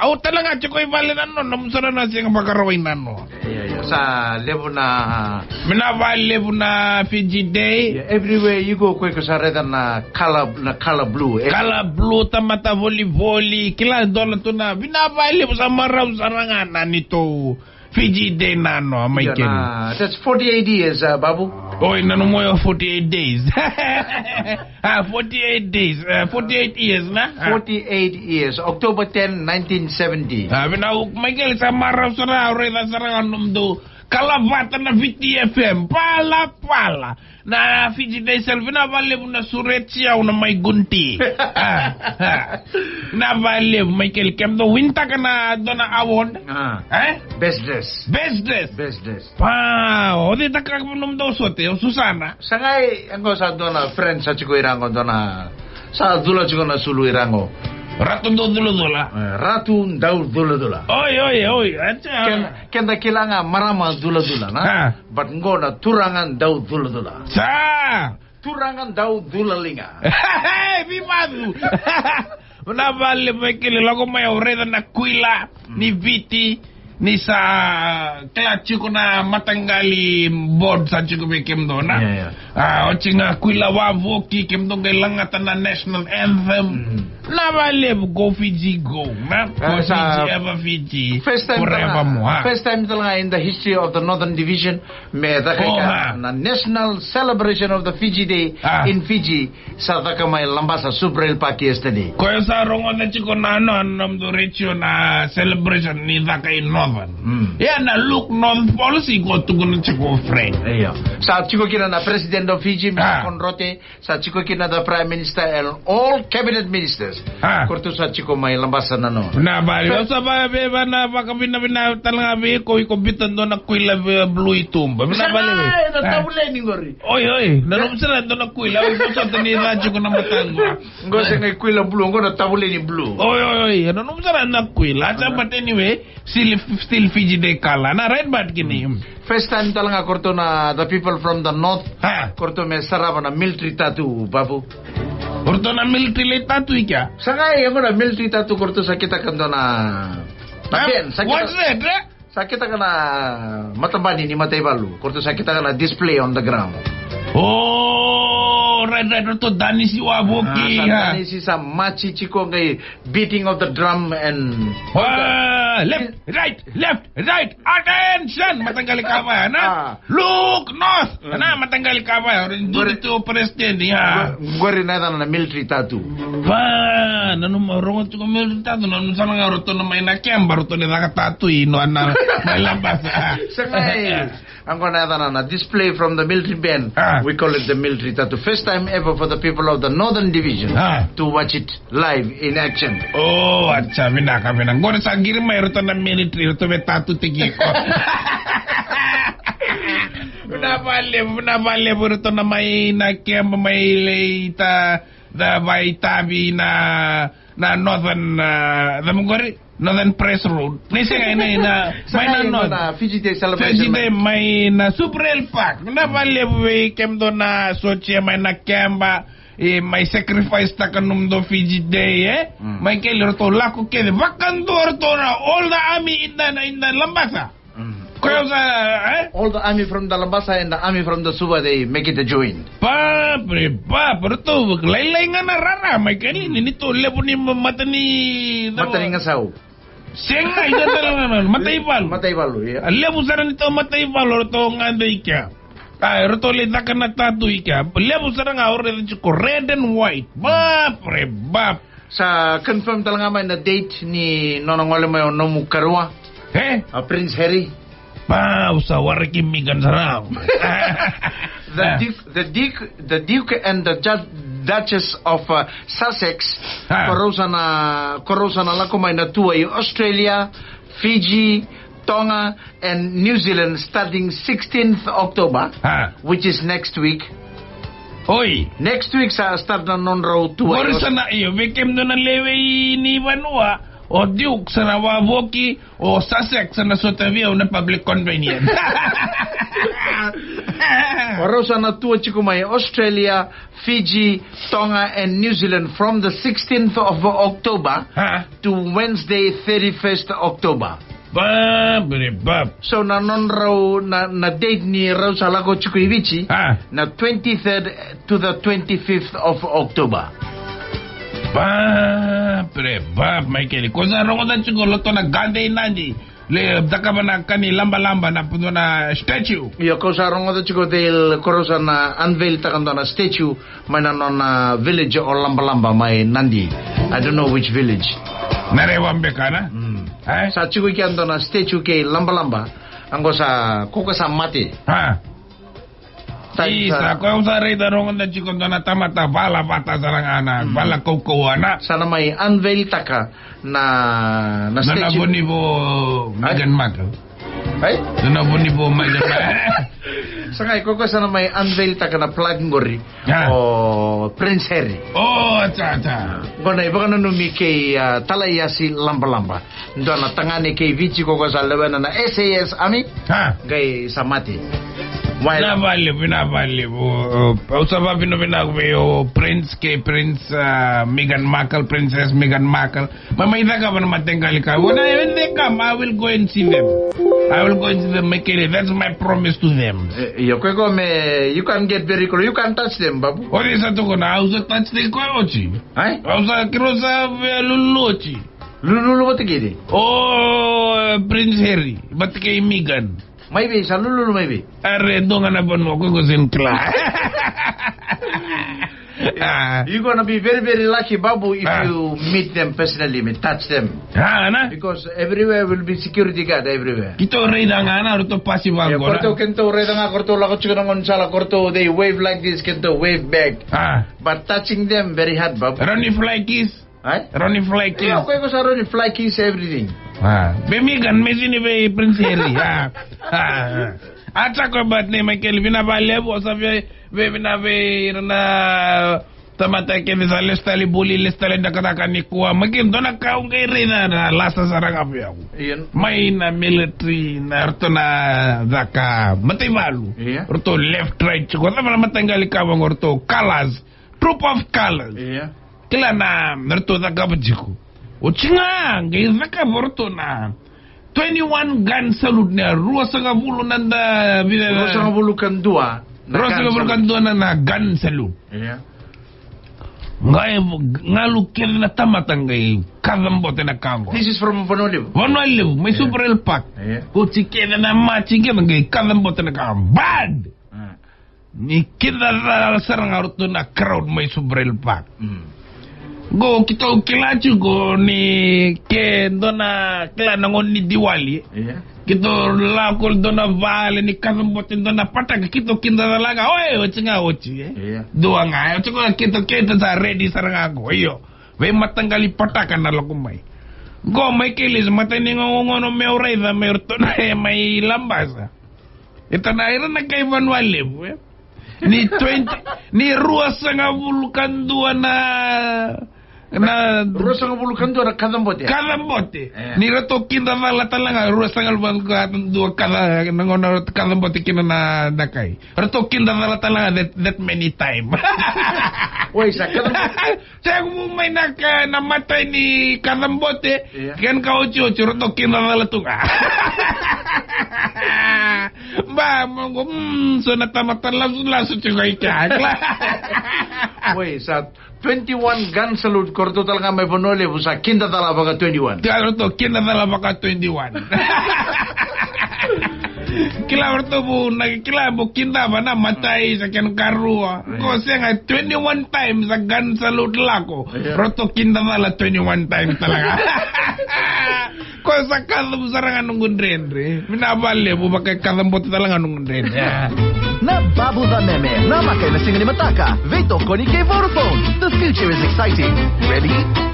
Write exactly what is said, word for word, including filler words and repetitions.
Au tale ga tiko i vale na noa, nomu sara na siga vakarau i nanoa. Ia, ia. Sa levu na. Vinaka vakalevu na Fiji Day. Yeah, everywhere you go, ko iko sa raica na color, na color blue, eh? Color blue, tamata volivoli, kila dola tu na, vinaka vakalevu, sa marau sara ga na neitou Fiji Day nanoa, mai. Io, keri. Na, that's forty-eight years, uh, Babu. Oi, nanuma o forty-eight days. Ah, forty-eight days, uh, forty-eight years, na? Ah. Forty-eight years, October ten, nineteen seventy. Ah, vinaka, mai keri, sa marau sara, au raica sara ga nomudou kalavata na Viti F M, pala, pala. Na Fiji Day Celebrate, vinaka vakalevu na sureti au na mai gunti. Ah, ah. Vinaka vakalevu, mai keri, kemudou winitaka na dua na award. Ah. Eh? Best dress. Best dress. Best dress. Pa, o cei taka nomudou sote, o Susana? Sa qai, qo sa dua na friend sa tiko i ra qo, dua na, sa cula tiko na sulu i ra qo. Ratu Dauculadula. Eh, Ratu Dauculadula. Oi, oi, oi, acha. Keda, keda kila ga marama culadula, na? Ah. But qo na turaga dauculadula. Sa. Turaga dauculaliga. Hey, vivacu. Vinaka vakalevu, mai keri, lako mai, au raica na kuila ni Viti, ni sa kila tiko na mataqali board sa tiko vei kemudou, na? Yeah, yeah. Ah, oti ga kuila wavoki, kemudou qai lagata na national anthem. Mm. Vinaka vakalevu, go Fiji, go, na? Go, eh, sa Fiji, ever Fiji, first time forevermore, tale ga, ah. First time tale ga in the history of the Northern Division, me caka, oh, ika, ah, na national celebration of the Fiji Day, ah, in Fiji, sa caka mai Labasa Subrail Park yesterday. Koya sa rogoca tiko na, na, na nomudou retio na celebration ni caka i Northern. Mm. Ia na Look North policy qo tukuna tiko o Frank. Io. Sa tiko kina na President of Fiji, Mister, ah, Konrote, sa tiko kina the Prime Minister and all cabinet ministers. Ah. Ko ratou sa tiko mai Labasa nanoa. Vinaka vakalevu, au sa via, via, via na vakavinavinaka tale ga vei iko, iko biuta dua na kuila vei blue i tuba. Vinaka vakalevu. Sa na, na, ah, tavuleni qori. Oi, oi, na nomu sara dua na kuila, oi, ko sa tani na tiko na mataqu. Qo se qai kuila blue, qo na tavuleni blue. Oi, oi, oi, na nomu sara na kuila. Acha, but anyway, still, still Fiji Day color. Na right, but kini. First time tale ga ko ratou na, the people from the north. Ha. Ko ratou me sarava na military tattoo, Babu. Ko ratou na military lai tattoo i kea? Sa qai, qo na military tattoo ko ratou sa kitaka dua na, na, ah, pen, sa kita, what's that, eh? Sa kitaka na matabani ni mataivalu. Ko ratou sa kitaka na display on the ground. Oh, right, right. Ratou danisi wavoki, ah, sa, ha, danisi, sa machi tiko qai beating of the drum and, ah, left, right, left, right, attention! Mataqali kava ya, na? Ah. Look north! Mm. Na mataqali kava ya, ori duri tu president, ya. Qori na yacana na military tattoo. Va, nanuma rogo tiko military tattoo, nanuma sara ga ratou na mai na keba, ratou na caka tattoo i no na mai Labasa. Sa qai. Qo na yacana na display from the military band. Ah. We call it the military tattoo. First time ever for the people of the Northern Division, ah, to watch it live in action. Oh, acha, vinaka, vinaka. Qori sa qiri mai ratou na military, ratou me tattoo tiko. Vinaka vakalevu, vinaka vakalevu, ratou na mai na keba mai lai ta, da vakaitavi na, na Northern, ah, da mugori. Northern Press Road. Ni sega, ni na, sa mai na, na North. Na Fiji Day celebration. Fiji Day mai na Subrail Park. Vinaka vakalevu vei kemudou na sotia mai na keba, e, mai sacrifice taka nomudou Fiji Day, eh? Mm. Mai keri, ratou lako kece, vakadua ratou na all the army in the, in the Labasa. Mm. Koya sa, eh? All the army from the Labasa and the army from the Suva, they make it a joint. Papre, papre, ratou lailai ga na rara, mai keri, ni, ni ratou levu ni ma-, mata ni, mata ni gasau. Sega, ia tale ga na mataivalu. Mataivalu, ia. A levu sara ni tau mataivalu, ratou gade i kea. A, ratou lai caka na tattoo i kea. Levu sara ga o raica tiko red and white. Bap, re, bap. Sa confirm tale ga mai na date ni nona gole mai o nomu karua. E? A Prince Harry. Ba, au sa waraki Meghan sara. The, ah, Duke, the Duke, the Duke and the Ju-, Duchess of, uh, Sussex. Ah. Ko rau sa na, ko rau sa na lako mai na tour i Australia, Fiji, Tonga, and New Zealand starting sixteenth October, ah, which is next week. Oi. Next week sa start na nodrau tour. Qori sa na, io, vei kemudou na lewe i ni vanua. O Duke sa na wavoki, o Sussex sa na sotavi au na public convenience. O rau sa na tua tiko mai Australia, Fiji, Tonga and New Zealand from the sixteenth of October to Wednesday, thirty-first October. Bab re bab. So na nodrau na, na date ni rau sa lako tiko i Viti, na twenty-third to the twenty-fifth of October. Bab re bab, Michael. Ko sa rogoca tiko loto na gade i Nadi. Le cakava na ka ni labalaba na puto na statue. Io, ko sa rogoca tiko they'll, ko rau sa na unveil taka dua na statue mai na nona village o labalaba mai Nadi. I don't know which village. Na rewa beka na? Mm. Eh? Sa tiko i kea dua na statue kei labalaba. Oqo sa, ko koya sa mate. Ha. Isa, ko au sa raica rogoca tiko dua na tamata vala vata sara ga na vala kaukauwa na. Sa na mai unveil taka na, na statue. Nona vo ni vo Meghan Markle. Ai? Nona vo ni vo Meghan Markle. Sa qai ko koya sa na mai unveil taka na plaque qori. O Prince Harry. O, acha, acha. Qo na ivakananumi kei, ah, Talaiasi Labalaba. Dua na tagane kei Viti ko koya sa lewena na S A S Army. Qai sa mate. Vinaka vakalevu, vinaka vakalevu. O, au sa vakavinavinaka vei o Prince kei Prince, ah, Meghan Markle, Princess Meghan Markle. Ma mai cakava na mataqali ka. When I, when they come, I will go and see them. I will go and see them, Michael. That's my promise to them. Eh, io, ko iko me, you can't get very close. You can't touch them, babu. O de sa toko na, au sa touch the ko oti. Ai? Au sa kiro sa ve luloti. Lululu vata kei de? O, eh, Prince Harry vata kei Meghan. Mai vei, sa lululu mai vei? Are, dua ga na vanua, ko iko sa kila. Ah. You're gonna be very, very lucky, babu, if you meet them personally, me touch them. Ah, na? Because everywhere will be security guard everywhere. Keitou raica ga na, ratou pasi vaqo. Io, na? Keitou, keitou raica ga, keitou lako tiko na gaunisala, keitou, they wave like this, keitou wave back. Ah. But touching them, very hard, babu. Rau ni fly kiss. Ai? Rau ni fly kiss. Io, ko iko sa rau ni fly kiss everything. Ah. Vei Meghan, me sini vei Prince Harry. Ah. Ah. Acha ko, but ni Michael, vinaka vakalevu, o sa vei, vei, vinaka vei ira na tamata kece sa lesu tale i vuli, lesu tale i cakacaka nikua. Michael, dua na ka au qai raica na lasa sara ga vei au. Io. Mai na military, na ratou na caka mataivalu. Io. Ratou left, right, tiko. Cava na mataqali ka vaqo, ratou colours. Troop of Colours. Io. Kila na, na ratou cakava tiko. Oti ga, qai cakava o ratou na twenty-one gun salute, na ruasagavulu na da, vida na ruasagavulu ka dua na ruasagavulu ka dua na, na gun salute. Io. Qai galu kece na tamata qai kaca bote na ka qo. This is from Vanua Levu. Vanua Levu, mai Subrail Park. Io. Oti kece na machi kece qai kaca bote na ka. Bad! Mm. Ni kidacala sara ga o ratou na crowd mai Subrail Park. Mm. Qo keitou kila tiko ni ke dua na kila na gauna ni Diwali. Io. Keitou lako dua na vale ni kaca bote dua na pataka, keitou kidacala ga, oi, oti ga oti, e. Io. Dua ga, oti ga keitou, keitou sa ready sara ga qo, io. Veimataqali pataka na lako mai. Qo mai Kelesi, matai ni gauna meu raica mai o ratou na, e, mai Labasa. Ita na ira na kai Vanua Levu, e. Ni twenty, ni ruasagavulu ka dua na, na ruasagavulu ka dua na kaca bote. Kaca bote. E. Ni ratou kidacala tale ga, ruasagavulu ka dua kaca, na gauna ratou kaca bote kina na, na kai. Ratou kidacala tale ga that, that many time. Oi, sa kaca bote. Sega, vu mai na ka, na matai ni kaca bote. Io. Kena ka otioti, ratou kidacala tu ga. Ba, mo qo, mm, so na tamata lasulasu tiko i kea. Oi, sa twenty-one gun salute, ko ratou tale ga mai Vanua Levu, sa kidacala vaka twenty-one. Ratou kidacala vaka twenty-one. Kila o ratou vu na kila mo kidava na matai sa kena karua. Io. Ko sega, twenty-one times a gun salute lako. Io. Ratou kidacala twenty-one times tale ga. Ko sa kacavu sara ga noqu dredre. Vinaka vakalevu, vaka kaca bote tale ga noqu dredre. Na Babu Vameme, na maka ena siga ni mataka. Veitokoni kei Vodafone. The future is exciting. Ready?